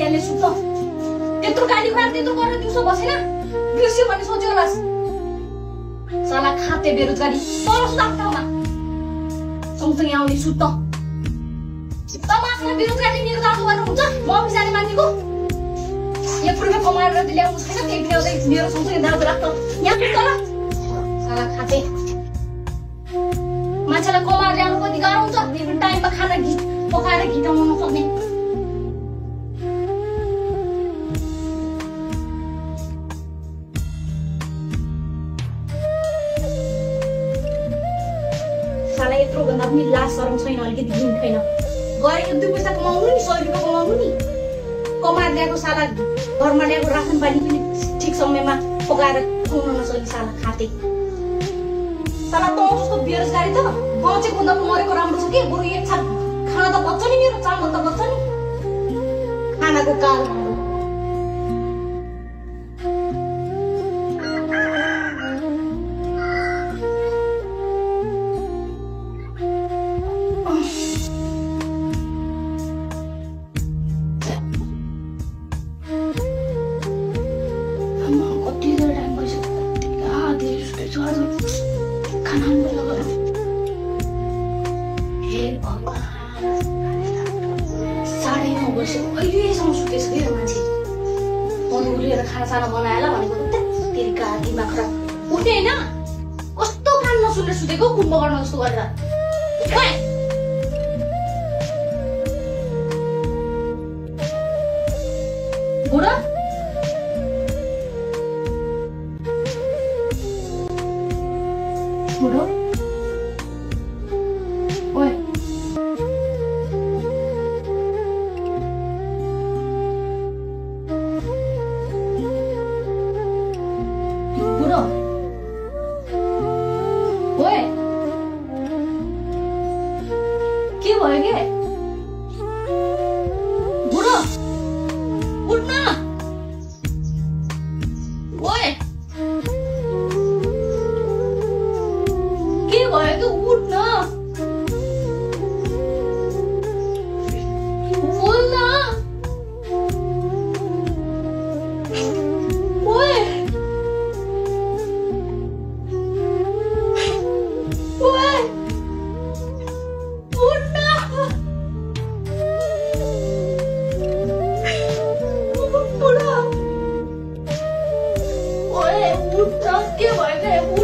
हाल्ने सुत्छ त्यत्रो गाली खुवाएर त्यत्रो गरेर दिउँसो बसेन बिर्स्यो भन्ने सोच्यो होला साला खाते बेरोजगारी तर सुधार ठाउँमा सँगसँगै आउने सुत्त समाजमा बेरोजगारी निर्वाह गर्नुहुन्छ म अफिस जाने मान्छेको यहाँ पूर्व कमाएर ल्याउनु छैन त्यही ल्याउँदै मेरो सँगसँगै दाउ राख्छ यहाँ सुत्त ल साला खाते मान्छेलाई कमाएर ल्याउनु कति गाह्रो हुन्छ फेरि टाइममा खाना पकाएर घिटाउनु नसक्ने साला यत्रो भन्दा पनि लाज शरम छैन अलिकति दिन छैन गएर 1-2 पैसा कमाउनु नि 100 रुपियाँ कमाउनु नि कमाएर ल्याएको साला घरमा ल्याएको रासन पानी पनि ठिक समयमा पकाएर खुवाउन नसक्ने साला खाते साला त जस्तो बेरोजगारी त बचेको भन्दा मरेको राम्रो छ के बरु एक छाक खाना त बच्छ नि मेरो चामल त बच्छ नि खानाको काल अहिलेसम्म सुतेछ कि मान्छे उठेर खानासाना बनाएला भनेको त तेरिका दिमाग खराब उठ्ने होइन कस्तो काम नसुनेर सुतेको कुम्भकर्ण जस्तो गरेर बुढा बुढो ओए के भयो के बुढो उठ्न ओए के भयो के उठ्न बोल्न ओए ओए के भयो